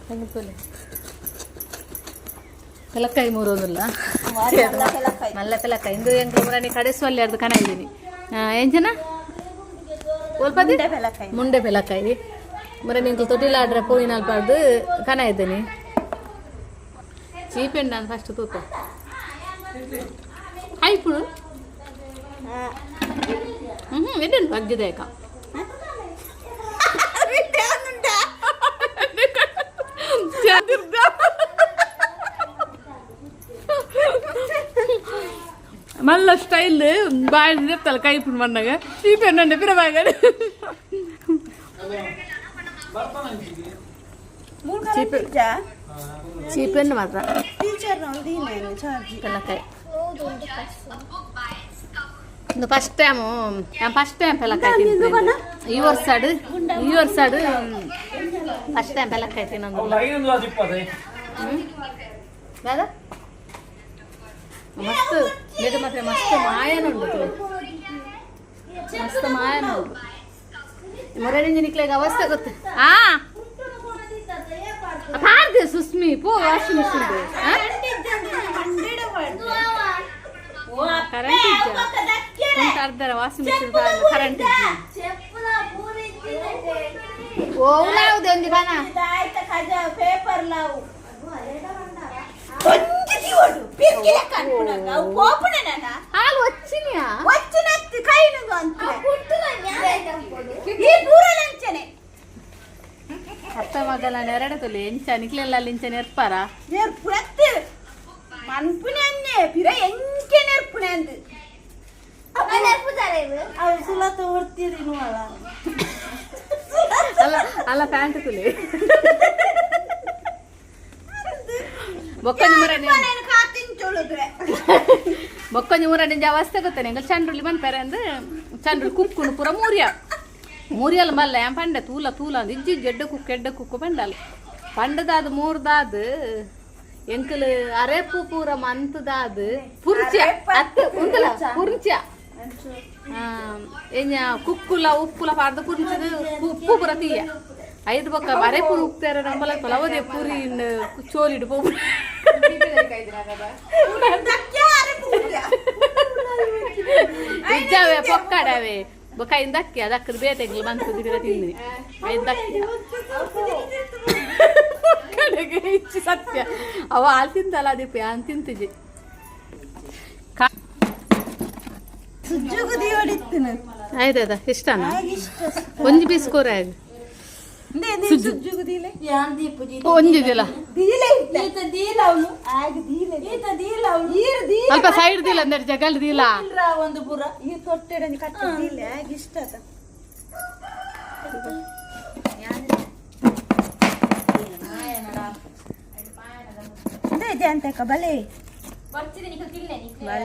ಹಂಗೆ ಪೆಲಕ್ಕಾಯಿ ಮೂರೋದಿಲ್ಲ. ಮಲ್ಲ ಪೆಲಕ್ಕಾಯಿ ಇಂದು ಎಂಕ್ ಮುರಾನಿ ಕಡೆಸುವಲ್ಲಿ ಅರ್ಧ ಕಣ ಇದ್ದೀನಿ. ಎಂಚನ ಒಲ್ಪದಿ? ಮುಂಡೆ ಪೆಲಕ್ಕಾಯಿ. ಮುರ ನಿಂಕಲ್ ತೊಟ್ಟಿಲ ಆಡ್ರೆ ಪೋಯಿನ ಅಲ್ಪಾರ್ದು ಕಣ ಇದ್ದೀನಿ. ಚೀಪೆಂಡು ನಾನು ಫಸ್ಟ್ ತೂತ ಐಪುಡು. ಹ್ಞೂ, ಎಣ್ಣೆ ಬಗ್ಗಿದಾಯಕ. ಮಲ್ಲ ಸ್ಟೈಲ್ ಬಾಯಿ చెప్తాను. ಕೈಪುಂಡು ಮಣ್ಣಗ ಚೀಪೆಂಡು ಪಿರ ಬಾಗಡೆ. ಚೀಪೆಂಡು ಮಾತ್ರ. ಪೆಲಕಾಯಿ ಇಂದು ಫಸ್ಟ್ ಟೈಮು, ನಾನು ಫಸ್ಟ್ ಟೈಮ್ ಪೆಲಕಾಯಿ ತಿಂತೀನಿ ಈ ವರ್ಷಡು. ಈ ವರ್ಷಡು ಫಸ್ಟ್ ಟೈಮ್ ಪೆಲಕಾಯಿ ತಿನ್ನೋದು. ದಾದಾ, ಮಸ್ತ್ ಇದು ಮಾತ್ರ. ಮಸ್ತ್ ಮಾಯನ ಉಂಟು, ಮಸ್ತ್ ಮಾಯನ ಉಂಟು. ಮೊರಳಿಂಜಿ ನಿಕ್ಲೆಗ್ ಅವಸ್ಥೆ ಗೊತ್ತು. ಆ ಪಾರ್ದೆ ಸುಸ್ಮಿ ಪೋ, ವಾಷಿಂಗ್ ಮಿಷಿನ್ ಕರೆಂಟ್ ಇಜ್ಜ? ಉಂಟು ಅರ್ಧರ ವಾಷಿಂಗ್ ಮಿಷಿನ್ ಕರೆಂಟ್ ಇಜ್ಜ. ಓ, ಯಾವ್ದು ಒಂಜಿ ಕನ. ಪೇಪರ್ ಲಾವು. ಹಾಲು వచ్చిನಿಯಾ? వచ్చినట్టు ಕೈನುಗು ಅಂತ ಈ ಪೂರಲಂಚನೆ. ಅತ್ತ ಮಗಲ ನೆರಡೆ ತುಲಿ ಎಂಚ ನಿಕ್ಲೆಲ್ಲ ಇಂಚ ನೆರ್ಪಾರ? ನೆರ್ಪುನತ್ತು ಮನ್ಪುನೆ ಅನ್ನೆ ಪಿರ ಎಂಕೆ ನೆರ್ಪುನೆ ಅಂದು. ಅವು ಸುಲತ ಓಡ್ತೀರಿ. ಅಲ್ಲ ಅಲ್ಲ, ಪ್ಯಾಂಟ್ ತುಲಿ ಬೊಕ್ಕೊಂಜಿ ಮುರ. ಕಾತಿಂಚೊಳುದ್ರೆ. ಬೊಕ್ಕೊಂಜಿ ಮುರ ನಿಂಜ ಅವಸ್ಥೆ ಗೊತ್ತೇನೆ. ಎಂಗಲ್ ಚಂಡ್ರುಲಿ ಮನ್ಪೆರೆ ಅಂದ್ ಚಂಡ್ರುಲಿ ಕುಕ್ಕುನು ಪೂರ ಮೂರ್ಯ ಮೂರಿಯಲ್ಲ ಮಲ್ಲ. ಯಾನ್ ಪಂಡೆ, ತೂಲ ತೂಲ ಅಂದ್. ಇಜ್ಜಿ ಇಜ್ಜಿ, ಎಡ್ಡೆ ಕುಕ್ಕು, ಎಡ್ಡೆ ಕುಕ್ಕು ಪಂಡಲ್. ಪಂಡದಾದ್ ಮೂರ್ದಾದ್ ಎಂಕಲ್ ಅರೆಪು ಪೂರ ಮಂತದಾದ್ ಪುರ್ಚ ಅತ್ತು ಉಂದಲ ಪುರ್ಚ. ಎಂಜ ಕುಕ್ಕುಲ ಉಪ್ಪುಲ ಪಾಡ್ದು ಪುರ್ಚದ ಉಪ್ಪು ಪೂರ ತೀಯ ಐದು ಬೊಕ್ಕ ಅರೆಪು ಉಪ್ತೇರ ನಂಬಲ ಪಲವದೆ ಪುರಿ ಚೋಲಿಡು ಪೋಪು. ಇಜ್ಜಾವೆ ಪೊಕ್ಕಡವೆ ಬೊಕ್ಕ ಐನ್ ದಕ್ಕಿ ಅದಕ್ಕದು ಬೇತೆಂಗ್ಲು ಮಂತದ ಪಿರ ತಿಂದಿನಿ. ಐನ್ ದಕ್ಕಿ ಪೊಕ್ಕಡೆಗೆ ಇಚ್ಚಿ ಸತ್ಯ. ಅವ ಹಾಲು ತಿಂತಲ್ಲ ಅದಿಪ್ಪ, ಯಾನ್ ತಿಂತಿಜಿ. ಸುಜ್ಜುಗು ದಿವಡಿತ್ತಿನ. ಆಯ್ತಾಯ್ತಾ, ಇಷ್ಟನಾ? ಒಂಜಿ ಪೀಸ್ ಕೋರ. ಸುಜ್ಜುಗು ದೀಲೆ. ಒಂಜಿ ದಿಲ. ದೀಲೆ ಆಗ ದೀಲೆ ಈರು ದೀಲೆ. ಅಲ್ಪ ಸೈಡ್ ದಿಲ್ಲ ಅಂದ್ರೆ ಜಗಲ್ ದಿಲ್ಲ. ಒಂದು ಪೂರ ಈ ತೊಟ್ಟೆಡಂಜಿ ಕಟ್ಟ ದೀಲೆ ಆಗ ಇಷ್ಟ ಆತ. ಅದೇ ಅಂತ ಬಲೆ.